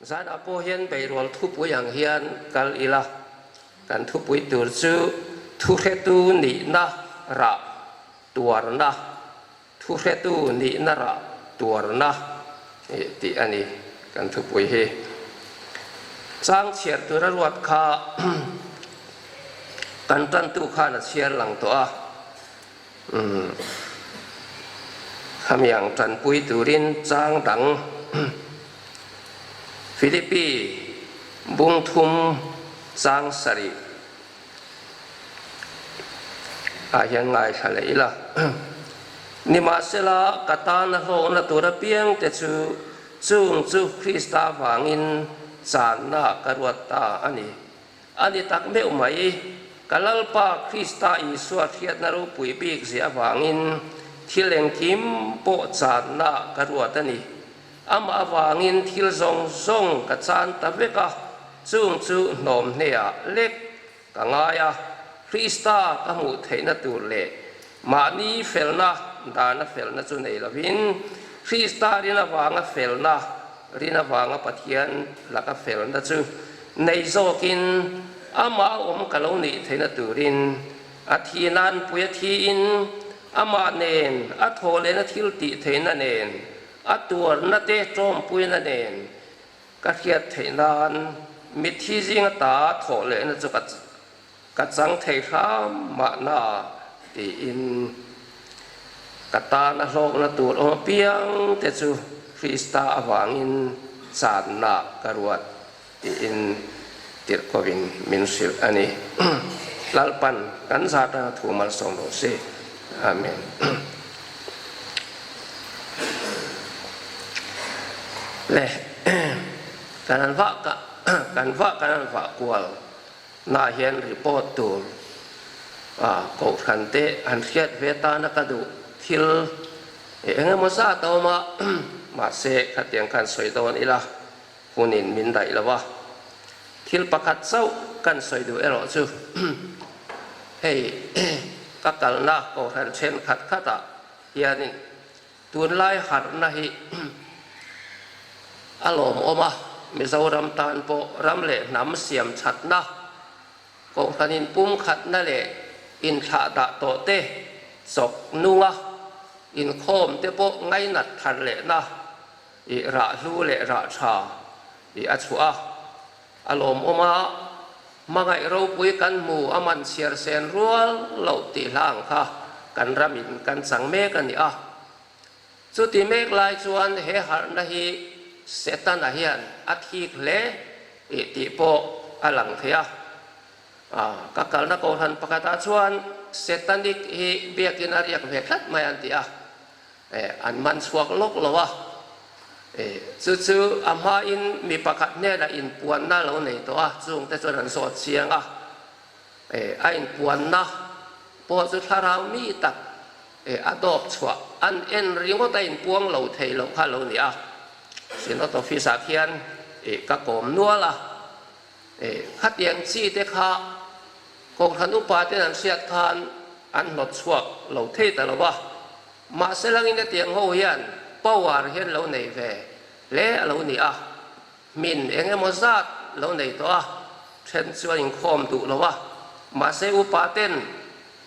Zanah pawh hian beirual thupui ang hian kal ila, kan thupui tur chu thuhretu nihna rah tuarna, thuhretu nihna rah tuarna tih a ni kan thupui hi. Chang chhiar tura ruat kha kan tantu khan a chhiar lang tawh a. Khami ang tanpui turin chang dang Philippi bung thum chang sarih ah hian ngaithla leh ila. Nimahsela, ka tana hlawkna tur apiang te chu chung chu Krista vangin channa ka ruat ta a ni. A ni tak meuh mai, ka Lalpa Krista Isua hriatna ropui bik zia avangin thil engkim pawh channa ka ruat a ni. Amah avangin thil zawng zawng ka chan ta vek a, chung chu hnawm hneah lek ka ngai a, Krista ka hmuh theihna tur leh mahni felna dana felna chu nei lovin Krista rin avanga felna Rin avanga Pathian laka felna chu nei zawkin amah a awm ka lo nih theihna turin a thi nan pui a thiin amah nen a thaw lehna thil tih theihna nen a tuarna te tawmpuina nen ka hriat theih nan mitthi zinga ta thawh lehna chu ka Ka chang thei hram mahna tiin ka tan a hlawkna tur awm apiang te chu Krista avangin channa ka ruat tiin tirhkovin min hrilh a ni. Lalpan kan za tanga thu malsawm rawh se. Amen. Le kan an vah kan vah kan an vah kual. Nah hian report tur a kohhran te an hriat ve tana ka duh thil eng emaw zat a awm a, mahse khatiang khan sawi dawn ila hunin min daih lo a. Thil pakhat chauh kan sawi duh erawh chu hei ka kalna kohhran thenkhat khatah hianin Tunlai harhna hi a lawmawm a, Mizoram tan pawh ram leh hnam siam thatna, kohhran inpumkhatna leh inthlahdah tawh te chawk nunga inkhawm te pawh ngainat thar lehna i rah hlu leh rah tha i a chhuah a, a lawmawm a, hmangaih ropui kan hmu a man chhiar sen rual loh tih hla ang kha kan ramin kan chang mek a ni a. Chuti mek lai chuan he harhna hi Setana hian a thik hle tih pawh a lang thei a. Ka kalna kohhran pakhatah chuan Setanic hi biakin a riak ve tlat mai an ti a. An man chhuak lawk lo a, chu chu a hmain mi pakhat hnenah inpuanna lo nei tawh a, chungte chuan an zawt chiang a, a inpuanna pawh chu thlarau mi tak a dawp chhuah an en ringawt a inpuang lo thei loh kha a lo ni a, Synod Office ah khian ka kawm nual a, khatiang chi te kha Kohhran upa ten an hriat khan an hnawt chhuak lo thei ta lo va, mahse langin hetiang ho hian power hian lo nei ve hle a lo ni a, hmin eng emaw zat lo nei tawh a, then chu a inkhawm duh lo a, mahse upa ten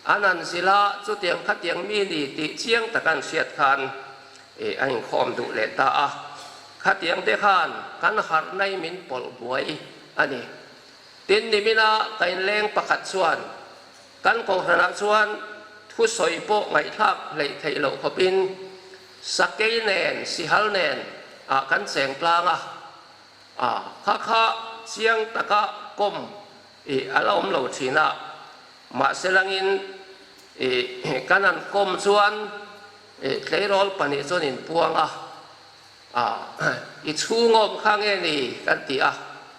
an an zilh a, chutiang khatiang mi ni tih chiang taka an hriat khan a inkhawm duh leh ta a, khatiang te khan kan harh nai min pawlh buai a ni. Tin, nimina ka inleng pakhat chuan kan kohhranah chuan thusawi pawh ngaihthlak hleih theih loh khawpin sakei nen, sihal nen ah kan cheng tlang a, a kha kha chiang taka kawm ih a la awm lo thin a, mahse langin ih kan han kawm chuan ih tleirawl pahnih chuan inpuang a. A, i chhungawm kha nge ni? kan ti a,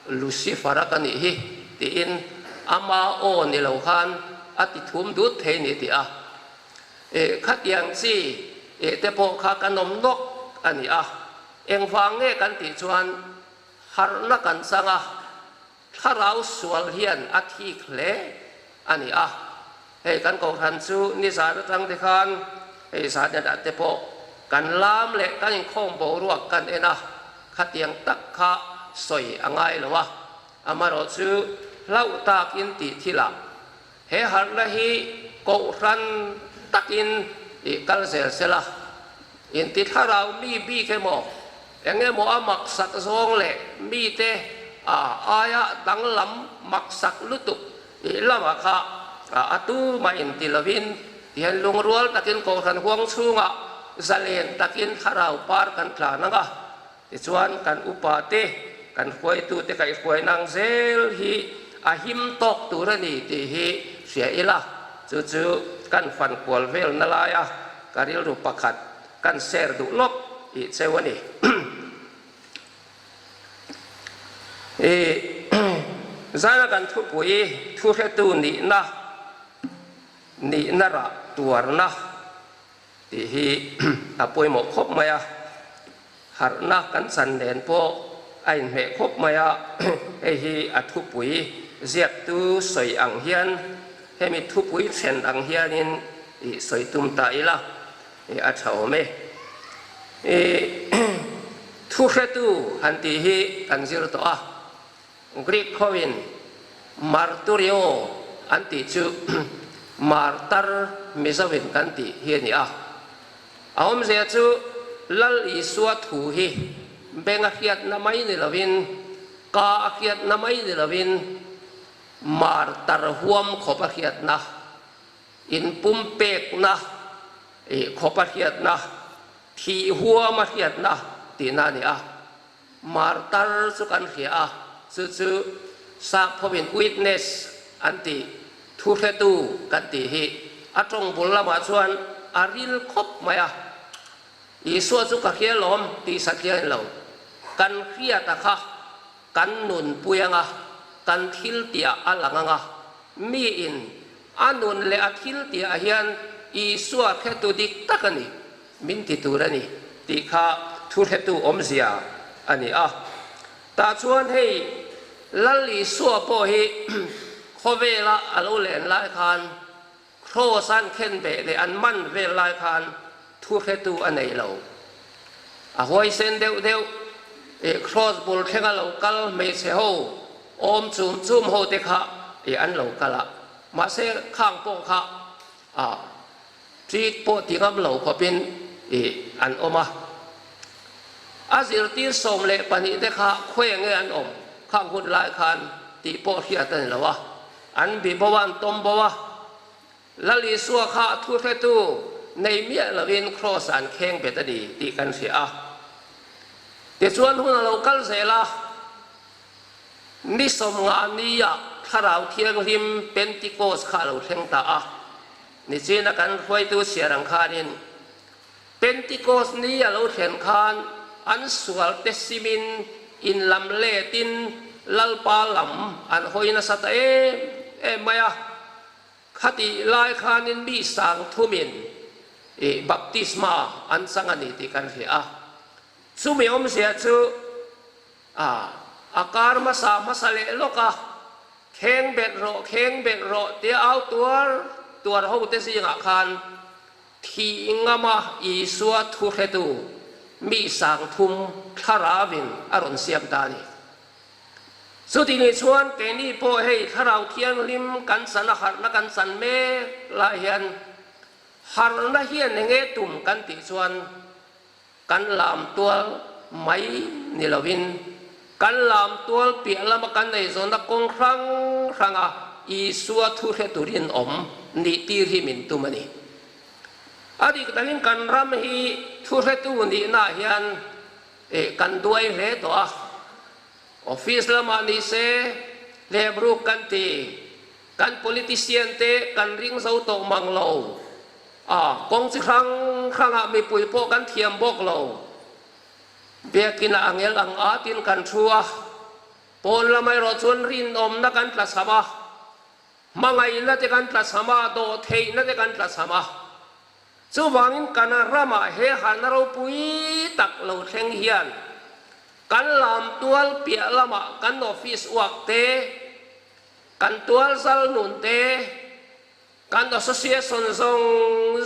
Lucifer-a ka nih hi, tiin ama aw ni lo khan a ti thum dut thei ni ti a. E, khatiang chi e te pawh kha kan awm nawk a ni a, engvang nge kan tih chuan harhna kan chang a, thlarau sual hian a thik hle a ni a. Hei kan kohhran chu nizan atang te khan hei zan enah te pawh kan lam leh kan inkhawm boruak kan en a, khatiang tak kha sawi a ngai lo a, amarawh chu hlauh takin tih thilah he harhna hi kohhran takin ih kal zel sela, inti thlarau mi bik emaw eng emaw a maksak zawng leh mite a aia danglam maksak lutuk ih lamah kha a tumah inti lovin tihian lungrual takin kohhran huang chhungah zalen takin thlarau par kan tlan ang a. Tichuan kan upa te, kan hruaitute kaihhruai nang zel hi a him tawk tur a ni tih hi hria ila, chu chu kan fan kual velna laia ka rilru pakhat kan share duh lawk tih cheu a ni. I zana kan thupui thuhretu nihna, nihna rah tuarna tih hi a pawimawh khawp mai a, harhna kan chan nen pawh a inhmeh khawp mai a, hei hi a thupui ziaktu sawi ang hian hemi thupui then ang hianin ih sawi tum ta ila ih a tha awm e. Ih thuhretu han tih hi kan zir tawh a. Greek hoin marturio an tih chu martar Mizoin kan tih hi a ni a. A awmzia chu Lal Isua thu hi beng a hriatna mai ni lovin, ka a hriatna mai ni lovin martar huam khawp a hriatna, inpumpekna khawp a hriatna, thih huam a hriatna tihna a ni a. Martar chu kan hria a, chu chu Saphovin witness an tih, thuhretu kan tih hi a tawng bul lamah chuan a ril khawp mai a. Isua chu ka hria lawm tih satliah a ni lo. Kan hriata kha kan nunpui anga, kan thil tihah a lang anga, miin a nun leh a thil tihah hian Isua hretu dik tak a ni. Min ti tur a ni tih kha thuhretu awmzia a ni a. Tah chuan hei Lal Isua pawh hi khawvela a lo len lai khan Kraws an khen beh leh an man vel lai khan thuhretu a nei lo. A huaisen deuh deuh ih Kraws bul thlenga lo kal hmeichhe ho awm chum chum ho te kha ih an lo kal a. Mahse khang pawh kha a Trik pawh ti ngam lo khawpin ih an awm a. A zirtir 12 te kha khawi nge an awm khang hun lai khan tih pawh hriat a ni lo a. An bi bo a, an tawm bo a. Lal Isua kha thu hretu nei miah lovin Kraws ah an kheng bet a ni tih kan hria a. Tichuan hun a lo kal zel a. Ni 50 nia Thlarau Thianghlim Pentecost kha a lo thleng ta a. Nichina kan hruaitu chhiar ang khanin Pentecost ni a lo thlen khan an sualte simin in lam letin Lalpa lam an hawi nasa ta em em mai a. Khatih lai khanin mi sang thumin ih baptisma an chang a ni tih kan hria a. Chumi awmzia chu A, a kar hmasa hmasa leh lawk a, Kheng bet rawh, kheng bet rawh tia au tuar tuar ho te zingah khan thih ngama Isua thu hretu mi sang thum thlarauin a rawn siam ta a ni. Chuti nih chuan keini pawh hei Thlarau Thianghlim kan chan a harhna kan chan mek lai hian harhna hian enge tum kan tih chuan Kan lam tual mai ni lovin kan lam tual piah lama kan eizawnna kawng hrang hranga Isua thu hre turin awm nih tir hi min tum a ni. A dik takin kan ram hi thu hretu nihnaah hian kan duai hle tawh a. Office lamah ni se hlemruk kan ti. Kan politician te kan ring zo tawh mang lo a, kawng chi hrang hrangah mipui pawh kan thiam bawk lo. Biakinah a ngel ang atin kan thu a, pawn lam erawh chuan rinawmna kan tlachham a, hmangaihna te kan tlachham a, dawhtheihna te kan tlachham a. Chuvangin kan ramah he harhna ropui tak lo thleng hian kan lam tual piah lamah kan office uak te, Kan tualzal nun te, kan association zawng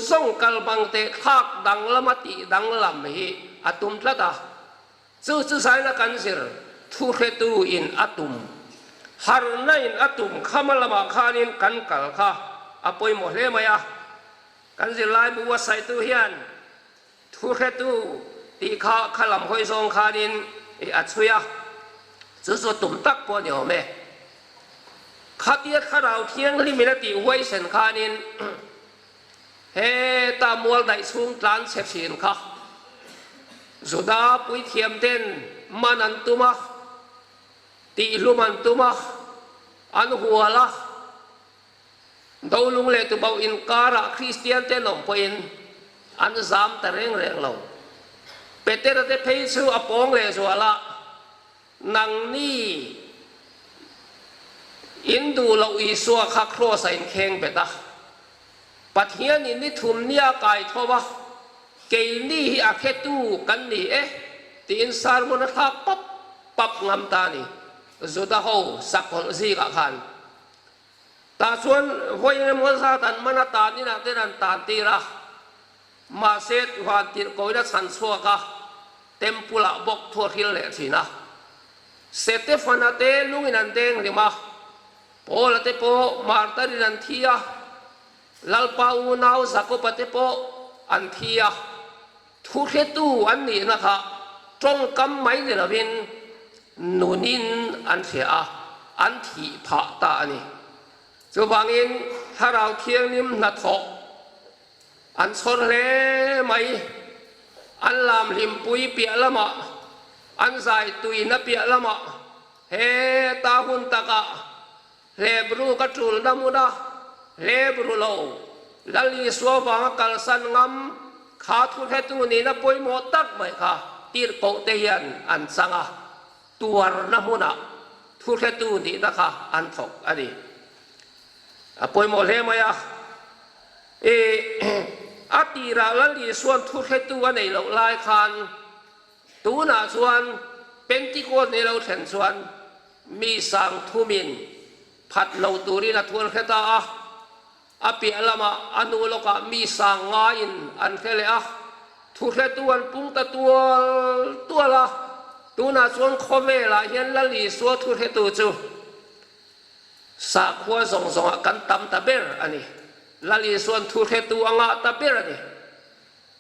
zawng kal bang te thlak danglama tih danglam hi a tum tlat a. Chu chu zaina kan zir. Thuhretu in a tum, harhna in a tum khama lamah khanin kan kal kha a pawimawh hle mai a. Kan zirlaibu buatsaihtu hian Thuhretu tih kha kha lam hawi zawng khanin a chhui a, chu chu tum tak pawh a ni awm e. Khatia Thlarau Thianghlimin a tih huaisen khanin heta mual daih chhung tlan chhe thin kha Juda puithiam ten man an tum a, tihhlum an tum a, an hual a. Dolung leh Tubauh inkarah Kristian te lawm pawhin an zam ta reng reng lo. Petera te phei chu a pawng leh zual a, Nangni in duh loh Isua kha kraws a inkheng bet a, Pathianin ni thum nia kai tho a, keini hi a hretu kan ni e, tiin sermon a thlak pap pap ngam ta a ni, Juda ho sakawlh zingah khan. Tah chuan vawi engemaw zat an man a tan inah ten an tan tir a, mahse van tirhkoin a chhan chhuak a, temple ah bawk thu a hril leh thin a. Setefana te lungin an deng hlim a, Paula te pawh martar in an thi a, Lalpa unau Jakoba te pawh an thi a, thu hretu an nihna kha tawngkam mai ni lovin nunin an hria a, an thih phah ta a ni. Chuvangin Thlarau Thianghlim hnathawh an chhawr hle mai. An lam hlimpui piah lamah, an zai tuina piah lamah heta hun takah Hlebru ka ṭulna hmuna hlebru lo Lal Isua vanga kalsan ngam kha thuhretu nihna pawimawh tak mai kha tirhkoh te hian an chang a, tuarna hmunah thuhretu nihna kha an thawk a ni. A pawimawh hle mai a, i a tirah Lal Isua'n thuhretu a neih loh lai khan tunah chuan Pentecost ni lo thlen chuan Mi sang thumin phat lo turin a thual hre ta a, a piah lamah a nu lawkah mi sang ngaiin an hre leh a, thuhretu an pung ta tual tual a, tunah chuan khawvelah hian Lal Isua thuhretu chu sakhua zawng zawngah kan tam ta ber a ni. Lal Isua'n thuhretu a ngah ta ber a ni.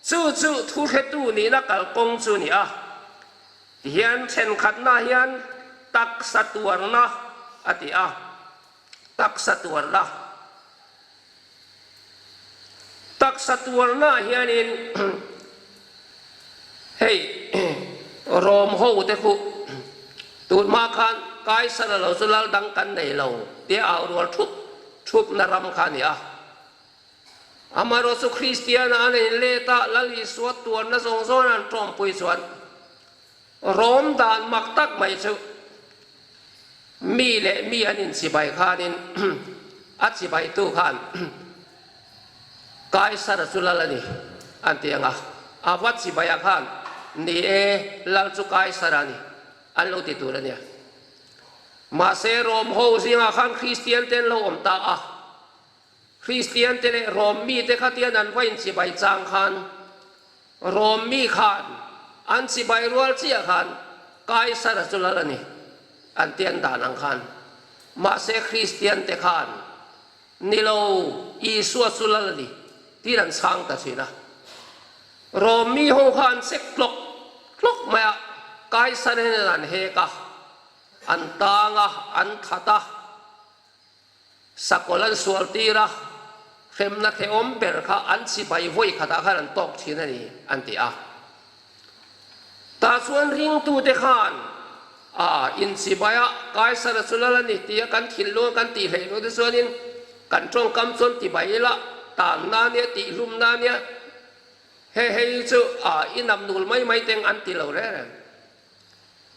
Chu chu thuhretu nihna kalkawng chu a ni a. Tihian thenkhatna hian taksa tuarna a ti a, taksa tuarna. Taksa tuarna hianin hei Rom ho te khu tun hma khan Kaisara lo chu lal dang kan nei lo tia au rual thup thupna ram kha a ni a. Amaherawhchu Kristiana an in let a, Lal Isua tuarna zawng zawng an tawmpui chuan Rom dan mak tak mai chu mi leh mi an inchibai khanin a chibaitu khan Kaisara chu lal a ni an ti ang a, a va chibaia khan ni e, lal chu Kaisara a ni an lo ti tur a nia. Mahse Rom ho zingah khan Kristian te an lo awm ta a. Kristian te leh Rom mite kha tian an va inchibai chang khan Rom mi khan an chibai rual chiah khan Kaisara chu lal a ni an ti an dan ang khan. Mahse Kristian te khan ni lo Isua chu lal a ni tiin an chhang ta thin a. Rom mi ho kha an chek tlawk tlawk mai a, Kaisara hian an hek a, an tang a, an that a. Sakawlh an sual tir a, hremna hrehawm ber kha an chibai vawi khatah khan an tawk thin a ni, an ti a. Tah chuan ringtute khan, A, inchibai a, Kaisara chu lal a ni tia kan thinlung a kan tih hleih loh te chuanin kan tawngkam chuan tibai ila, tanna ania, tihlumna ania, he hei chu a inam nul mai mai teng an ti lo reng reng.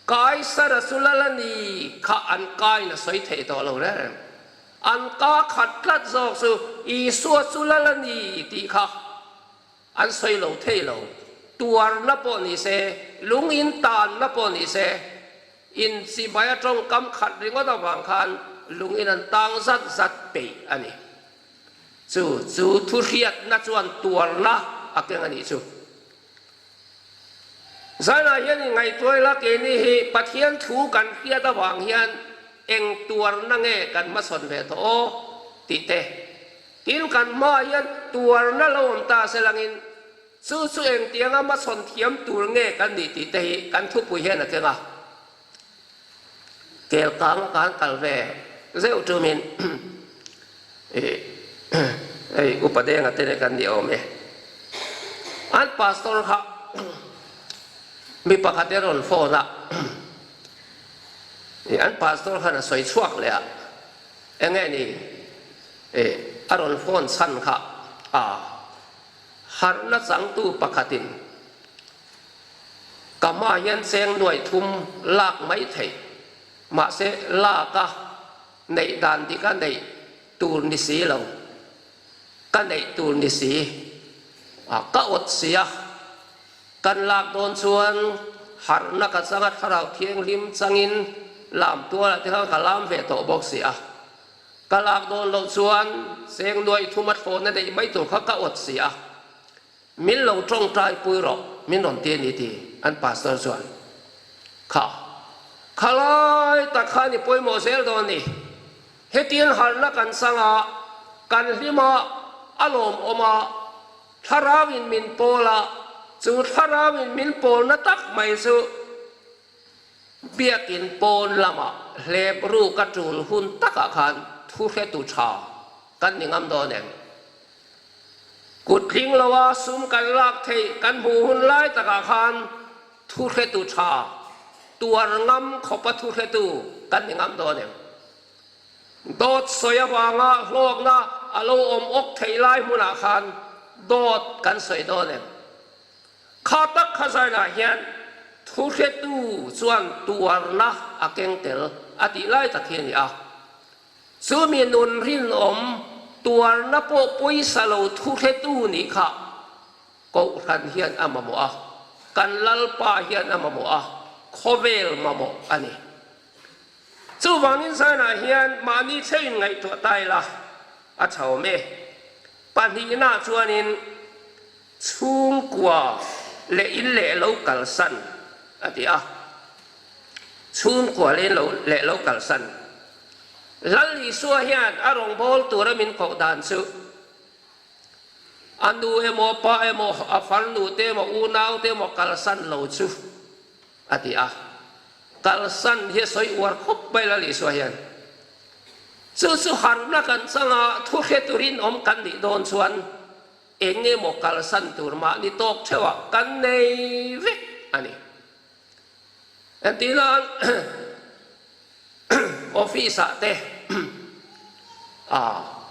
Kaisara chu lal a ni kha an kain a sawi thei tawh lo reng reng. An ka khat tlat zawk chu Isua chu lal a ni tih kha an sawi lo thei lo. Tuarna pawh ni se, lung in tanna pawh ni se, inchibai a tawngkam khat ringawt avang khan lung in an tang zat zat peih a ni. Chu chu thuhriatna chuan tuarna a keng a nih chu. Zanah hian inngaihtuah ila keini hi Pathian thu kan hriat avang hian eng tuarna nge kan hmasawn ve tawh aw tih te, tin kan hmaah hian tuarna lo awm ta se langin chu chu engtianga hmasawn thiam tur nge kan nih tih te hi kan thupui hian a keng a. Kelkang a kan kal ve zeuh tumin hei upa denga te nen kan ni awm e. An pastor kha mi pakhat e rawn phone a, an pastor khan a sawi chhuak leh a, enge ni a rawn phone chhan kha a harhna changtu pakhatin Ka hmaah hian cheng nuaih thum lak mai theih, mahse lak a neih dan dik a neih tur ni si lo, ka neih tur ni si a ka awt si a, kan lak dawn chuan harhna ka changa thlarau thianghlim changin lam tualah te khan ka lam ve tawh bawk si a, ka lak dawn loh chuan cheng nuaih thum a thlawhna neih mai tur kha ka awt si a. Min lo tawngtai pui rawh, min rawn ti a ni ti an pastor chuan. Kha, khalai tak khan i pawimawh zel dawn ni. Hetiang harhna kan chang a, kan hlim a, a lawmawm a, thlarauin min pawl a, chu thlarauin min pawlna tak mai chu biakin pawn lamah hlep ruk a tul hun takah khan thu hretu tha kan ni ngam dawn em? Kut tling loa sum kan lak theih kan hmuh hun lai takah khan thuhretu tha, tuar ngam khawpa thuhretu kan ni ngam dawn em? Dawt sawi avanga hlawkna a lo awm awk theih lai hmunah khan dawt kan sawi dawn em? Kha tak kha zainah hian thuhretu chuan tuarna a keng tel a tih lai tak hi a ni a. Chumi nun rinawm tuarna pawh pawisa lo thuhretu nih kha Kohhran hian a mamawh a, kan Lalpa hian a mamawh a, khawvel mamawh a ni. Chuvangin zanah hian mahni theuhin ngaihtuah ta ila a tha awm e. Pahnihna chuanin chhungkua leh in leh lo kalsan a ti a. Chhungkua leh in leh lo kalsan. Lal Isua hian a rawngbâwl tura min koh dan chu a nu emaw, pa emaw, a farnu te emaw, unau te emaw kalsan lo chu a ti a. Kalsan hi a sawi uar khawp mai Lal Isua hian. Chu chu harhna kan changa thu hre turin awm kan nih dawn chuan eng emaw kalsan tur mahni tawk theuhah kan nei vek a ni. Entirnan office-ah te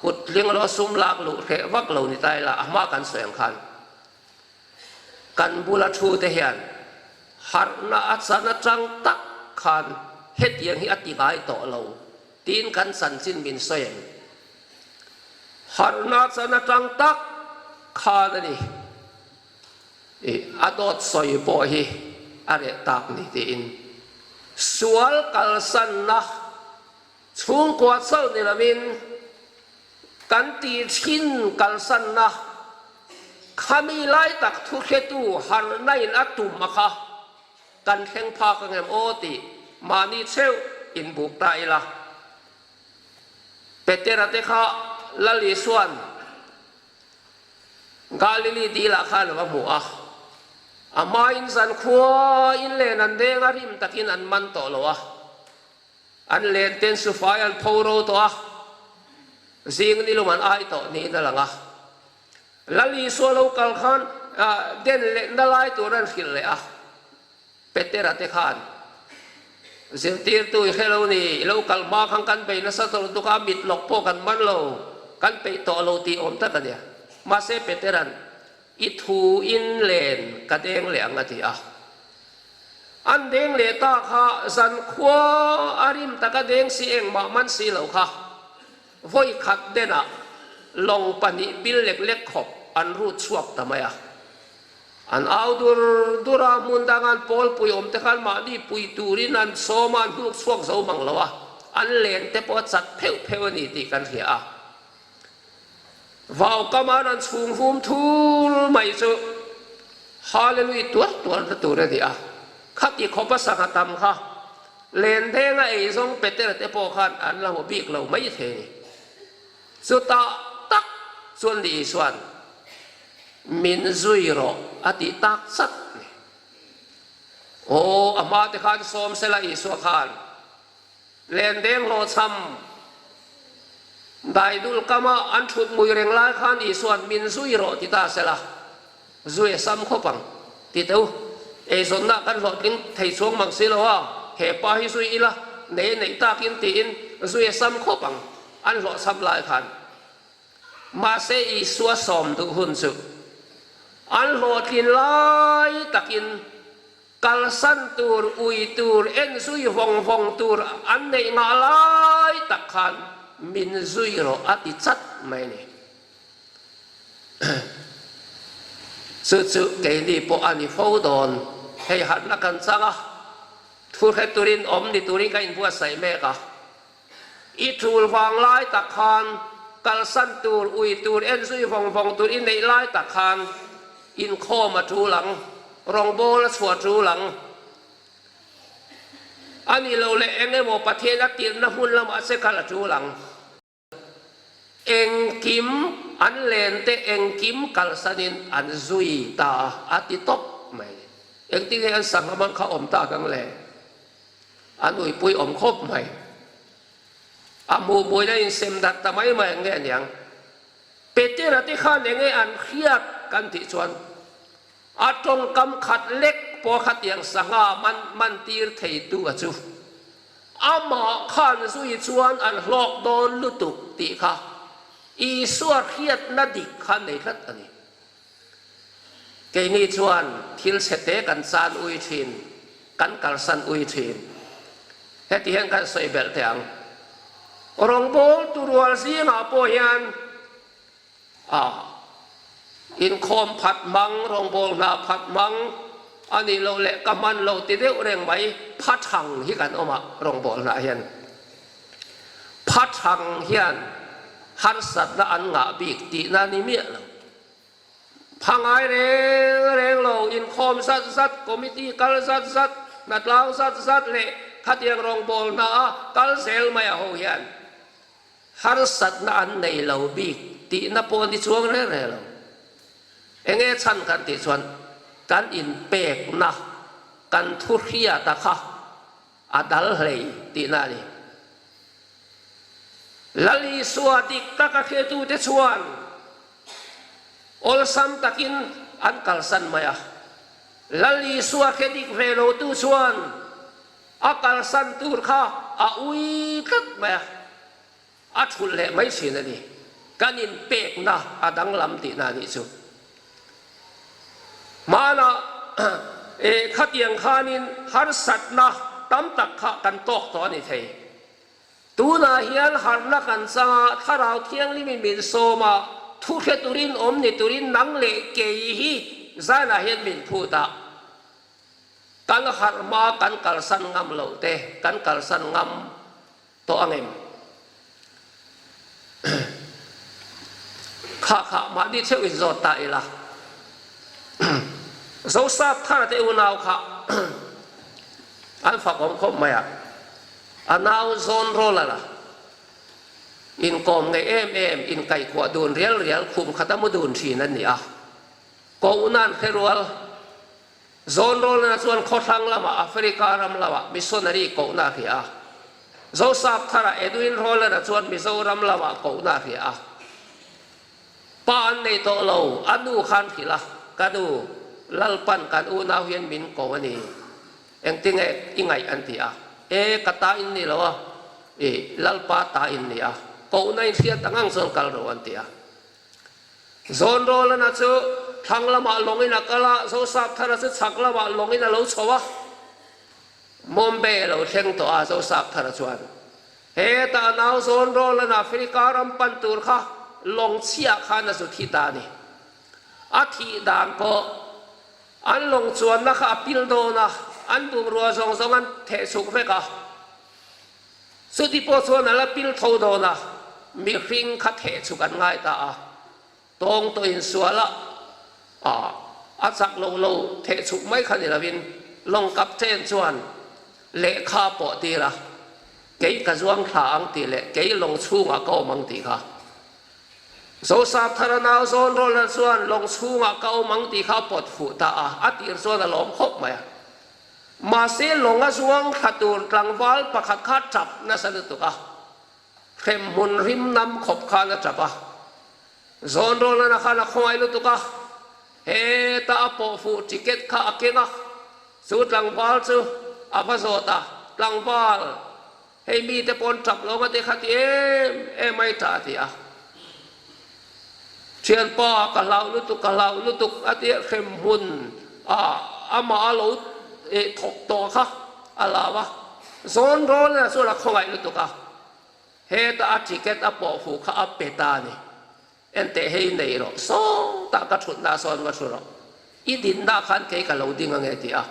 kut tling lo sum lak luh hreh vak lo ni ta ila a hma kan sawi ang khan kan bula thu te hian harhna a chan atang tak khan hetiang hi a ti ngai tawh lo tiin kan chanchin min sawi ang. Harhna chan atang tak khan a ni. I a dawt sawi pawh hi a reh tak ni tiin sual kalsanna chhungkua chauh ni lovin kan tih thin kalsanna khami lai tak thu hretu harhna in a tum a kha kan thleng phak angem aw tih mahni cheuh inbuk ta ila. Petera te kha Lal Isua'n Galili dilah khan a va hmu a, a hmain zankhua in len an deng a, rim takin an man tawh lo a, an len ten sufai an pho ro tawh a, zing nilum an ai tawh niin a lang a. Lal Isua lo kal khan den leh na lai tur an hrilh leh a, Petera te khan, Zirtirtu i hre lo ni, i lo kal hma khan kan bei nasa tawh lutuk a, mit lawk pawh kan man lo, kan peih tawh lo tih awm tak a nia. Mahse Petera'n, I thu in len ka deng leh ang a ti a. An deng leh ta kha zankhua a rim taka deng si engmah man si lo kha vawi khat denah lawng pahnih pil lek lek khawp an rut chhuak ta mai a. An au dur dur a, hmun dang an pawl pui awm te khan mahni pui turin an sawm a, an hnuk chhuak zo mang lo a, an len te pawh a chat pheuh pheuh a ni tih kan hria a. Vau kam an an chhung vum thul mai chu Hallelui tuar tuar na tur a ni a, khati khawpa sangha tam kha lendenga eizawng Petera te pawh khan an la hmu bik lo mai thei a ni. Chutah tak chuan ni Isua'n min zui rawh a tih tak chat a ni. Aw, a hma te khan sawm sela Isua khan lendeng hlawhchham daidul kama an thut mui reng lai khan Isua'n min zui rawh ti ta sela, zui a sam khawp ang ti teu. Eizawnna kan hlawhtling thei chuang mang si lo a, he pa hi zui ila nei neih takin tiin zui a sam khawp ang an hlawhchham lai khan. Mahse Isua sawm duh hun chu an hlawhtlin lai takin kalsan tur, ui tur, en zui vawng vawng tur an neih ngah lai tak khan min zui rawh a ti chat mai a ni. Chu chu keini pawh a ni fo dawn. Hei harhna kan chang a, thu hre turin awm ni turin ka inbuatsaih mek a. I tul vang lai tak khan kalsan tur, ui tur, en zui vawng vawng tur i neih lai tak khan inkhawm a tul ang, rawngbâwl a chhuah tul ang. A nih loh leh eng emaw Pathian a tirhna hmun lamah che kal a tul ang. Engkim an len te engkim kalsanin an zui ta a, a ti tawp mai. Engtin nge an sangha man kha awm tak ang le? A nuipui awm khawp mai. A hmuhmuina insem darh ta mai mai ang nge aniang. Petera te khan enge an hriat kan tih chuan a tawngkam khat lek pawh khatiang sangha man man tir theitu a chu. Amah khan zui chuan an hlawk dawn lutuk tih kha Isua hriatna dik kha nei tlat a ni. Keini chuan thil chhete kan chan ui thin, kan kalsan ui thin. Heti hian kan sawi belh teh ang. Rawngbâwl tu rual zingah pawh hian a inkhawm phat hmang, rawngbâwl hna phat hmang a nih loh leh ka hman lo ti deuh reng mai phathang hi kan awm a rawngbâwl hna hian. Phathang hian harsatna an ngah bik tihna ni miah lo. Pha ngai reng reng lo, inkhawm zat zat, committee kal zat zat, hnatlang zat zat leh khatiang rawngbâwl hna a kal zel mai a ho hian harsatna an nei lo bik tihna pawh ni chuang reng reng lo. Enge chhan kan tih chuan kan inpekna, kan thuhriata kha a dal hlei tihna a ni. Lal Isua dik taka hretute chuan awlsam takin an kalsan mai a. Lal Isua hre dik ve lotu chuan a kalsan tur kha a ui tlat mai a, a thulh leh mai thin a ni. Kan inpekna a danglam tihna a nih chu. Hmanah khatiang khanin harsatna tam tak kha kan tawk tawh a ni thei. Tunah hian harhna kan chang a, Thlarau Thianghlimin min sawm a, thu hre turin awm ni turin nang leh kei hi zanah hian min phut a, kan harh hma kan kalsan ngam loh te kan kalsan ngam tawh ang em? Kha kha mahni theuh in zawt ta ila. Zosap thar te unau kha an fak awm khawp mai a. A nau zawn rawl a la. Inkawm ngei em em, inkaihkuah dun rial rial, khum khat a mu dun thin an ni a. Kohnan hre rual zawn rawlna chuan khawthlang lamah Africa ram lamah missionary kohna a hria a. Zosap tharah Edwin Rowland-a chuan Mizoram lamah kohna a hria a. Pa an nei tawh lo, a nu khan hrilh a, Ka nu, Lalpan kan unau hian min ko a ni. Engtinge i ngaih an ti a, E, ka ta in ni lo a, i Lalpa ta in ni a, kohna in hriat ang ang chuan kal ro an ti a. Zawn Rawlana chu thlang lamah lawngin a kal a, Zosapthara chu chhak lamah lawngin a lo chho a. Mumbai a lo thleng tawh a, Zosapthara chuan, Hetah nau Zawn Rawlana Africa ram pan tur kha lawng chhiah khan a zu thi ta a ni. A thih dan pawh An lawng chuanna kha a pil dawn a, an bungrua zawng zawng an theh chhuk vek a. Chuti pawh chuan a la pil tho dawn a, mihring kha theh chhuk an ngai ta a. Tawng tawh insual a, a. A chak lo lo theh chhuk mai kha ni lovin lawng captain chuan lehkha a pawh tir a, kei ka zuang thla ang tih leh kei lawng chhungah ka awm ang tih kha. Zosap thara nau zawn rawlna chuan lawng chhungah ka awm ang tih kha a pawt fuh ta a, a tir chuan a lawm khawp mai a. Mahse lawng a zuang thla tur tlangval pakhat kha tap nasa lutuk a, hremhmun rim nam khawp khan a tap a. Zawn rawlna khan a khawngaih lutuk a, heta a pawh fuh ticket kha a keng a, chu tlangval chu a va zawt a, Tlangval, hei mite pawn tap lo nga te kha ti em em ai tah a ti a. Thianpa, ka hlau lutuk, ka hlau lutuk a ti a, hremhmun ah amah a lo thawk tawh kha a lau a, zawn rawlna chuan a khawngaih lutuk a. Heta a ticket a pawh fuh kha a pe ta a ni. Enteh hei nei rawh, sawtah ka thutna sawn va thu rawh. I dinna khan kei ka lo ding ange ti a.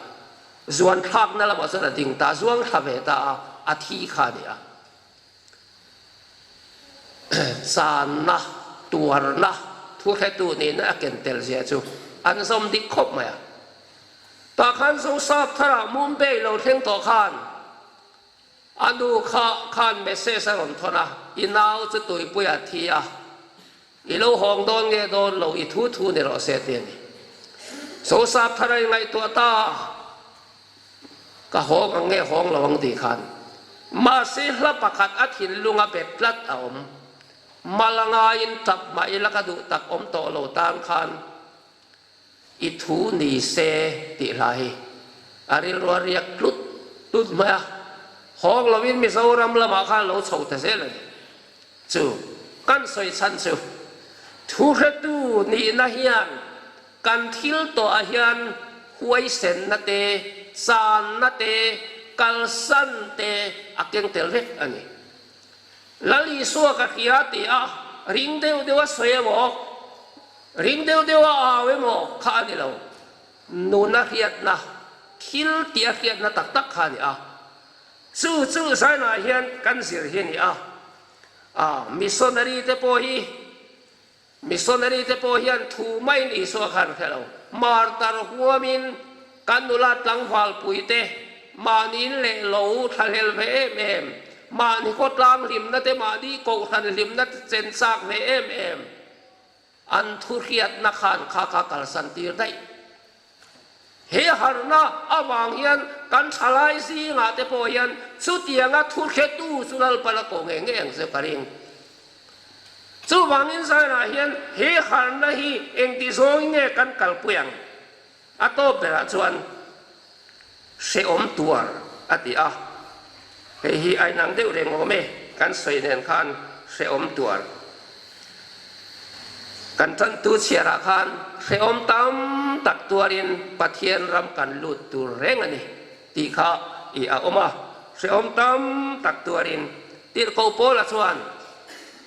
Zuan thlakna lamah chuan a ding ta, zuang thla ve ta a, a thi kha a ni a. Channa, tuarna, thuhretu nihna a ken tel zia chu an zawm dik khawp mai a. Tah khan Zosap tharah Mumbai lo thleng tawh khan A nu kha khan message a rawn thawn a, I nau chu tuipui a thi a, i lo hawng dawn nge dawn lo, i thu thu ni rawh se ti a ni. Sosap thar a ingaihtuah ta, ka hawng ang nge hawng lo ang tih khan. Mahse hla pakhat a thinlung a bet tlat a awm. Mal a ngaiin tap mah ila ka duh tak awm tawh lo tan khan I thu ni se tih hla hi a rilru a riak tlut tlut mai a, hawng lovin Mizoram lamah khan lo chho ta zel a ni. Chu kan sawi chhan chu thuhretu nihna hian kan thil tawhah hian huaisenna te, channa te, kalsan te a keng tel vek a ni. Lal Isua ka hria ti a, ring deuh deuh a sawi emaw, ring deuh deuh a au emaw kha a ni lo. Nuna hriatna, thil tih a hriatna tak tak kha a ni a. Chu chu zainah hian kan zir hi a ni a. A missionary te pawh hi, missionary te pawh hian thu maiin Isua kha an hre lo. Martar huamin Kan nula tlangvalpui te mahniin leh lo thlahlel ve em em, mahni khawtlang hlimna te mahni kohhran hlimna te chen chak ve em em, an thu hriatna khan kha kha kalsan tir daih. He harhna avang hian kan thalai zingah te pawh hian chutianga thu hretu chu Lalpan a ko ngei ngei ang che ka ring. Chuvangin zainah hian he harhna hi engti zawngin nge kan kalpui ang? A tawp berah chuan hrehawm tuar a ti a, hei hi a inang deuh reng awm e, kan sawi nen khan hrehawm tuar. Kan tantu chhiarah khan hrehawm tam tak tuarin Pathian ram kan lut tur reng a ni tih kha i a awm a, hrehawm tam tak tuarin Tirhkoh Paula chuan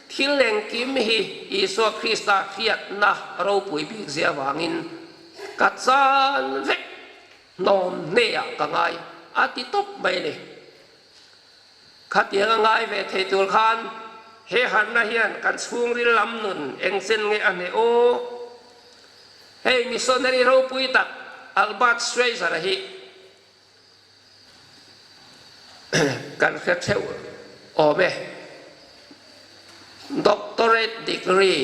thil engkim hi Isua Krista hriatna ropui bik zia avangin Ka chan vek hnawm hneah ka ngai a ti tawp mai a ni. Khatiang a ngai ve thei tur khan he harhna hian kan chhungril lam nun engchen nge a hneh aw? Hei missionary ropui tak Albert Schweitzer-a hi kan hre theuh awm e. Doctorate degree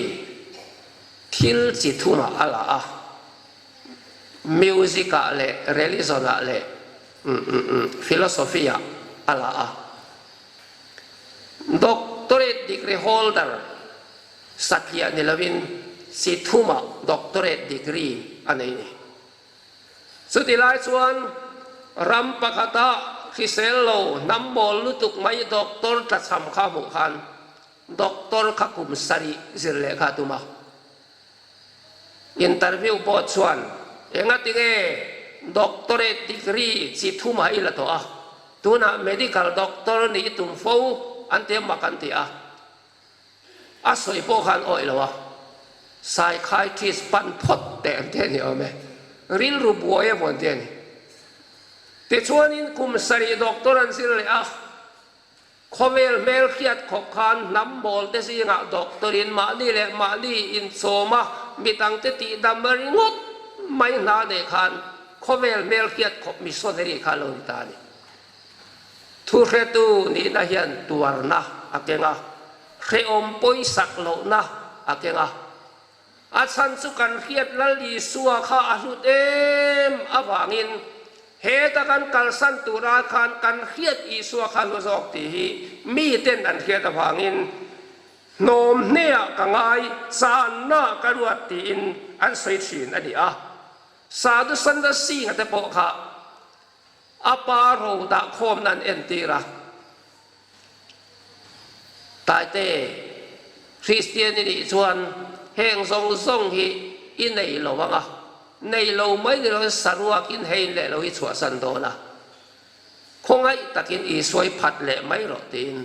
thil chi thumah a la a, music ah leh religion ah leh philosophy ah a la a. Doctorate degree holder satliah ni lovin chi thumah doctorate degree a nei ni. Chuti lai chuan ram pakhata hrisel lo hnam mawl lutuk mai doctor tlachham kha hmuh khan doctor kha kum sarih zir leh kha a tum a. Interview pawh chuan engati nge doctorate degree chi thum ah i la tawh a, tunah medical doctor nih i tum fo an ti a mak an ti a. A sawi pawh khan awih lo a, psychiatrist pan phawt teh an ti a ni awm e, rilru buai emaw an ti a ni. Tichuanin kum sarih doctor an zir leh a, khawvel hmel hriat khawp khan hnam mawl te zingah doctor in mahni leh mahni inchawm a, midangte tihdam ringawt mai hna nei khan khawvel hmelhriat khawp missionary kha a lo ni ta a ni. Thuhretu nihna hian tuarna a keng a, hrehawm pawisak lohna a keng a. A chhan chu kan hriat Lal Isua kha a hlut em avangin heta kan kalsan tura khan kan hriat Isua kha hlu zawk tih hi miten an hriat avangin hnawm hneah ka ngai, channa ka ruat tiin an sawi thin a ni a. Sadhu Sundar Singh-a te pawh kha a pa ro dah khawmna an entir a. Taite, Kristian i nih chuan heng zawng zawng hi i nei lo ang a, nei lo mai ni loin saruakin hein leh lo i chhuahsan dawn a, khawngaih takin Isua i phat leh mai rawh tiin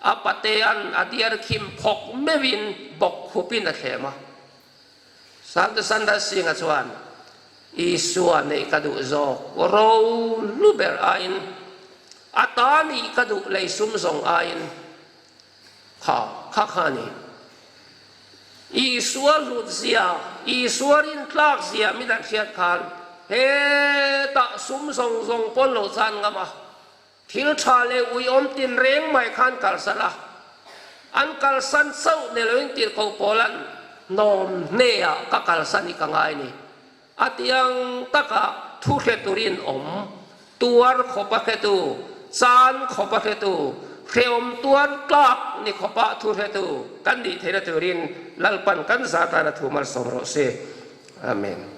a patea'n a diar khim phawk meuhin bawk khupin a thlem a. Sante Sandar Singh-a chuan, Isua neih ka duh zawk, ro lu ber aiin, a ta nih ka duh lei sum zawng aiin, kha kha kha a ni. Isua hlut zia, Isua rintlak zia min han hriat khan hetah sum zawng zawng pawn lo chan ngam a, Thil tha leh uiawm tinreng mai khan kalsan a, an kalsan chauh ni loin tirhkoh Paula'n hnawm hneah ka kalsan hi ka ngai ni. A tiang taka thu hre turin awm, tuar khawp a hretu, chan khawp a hretu, hrehawm tuar tlak ni khawpah thu hretu kan nih theihna turin Lalpan kan za tana thu malsawm rawh se. Amen.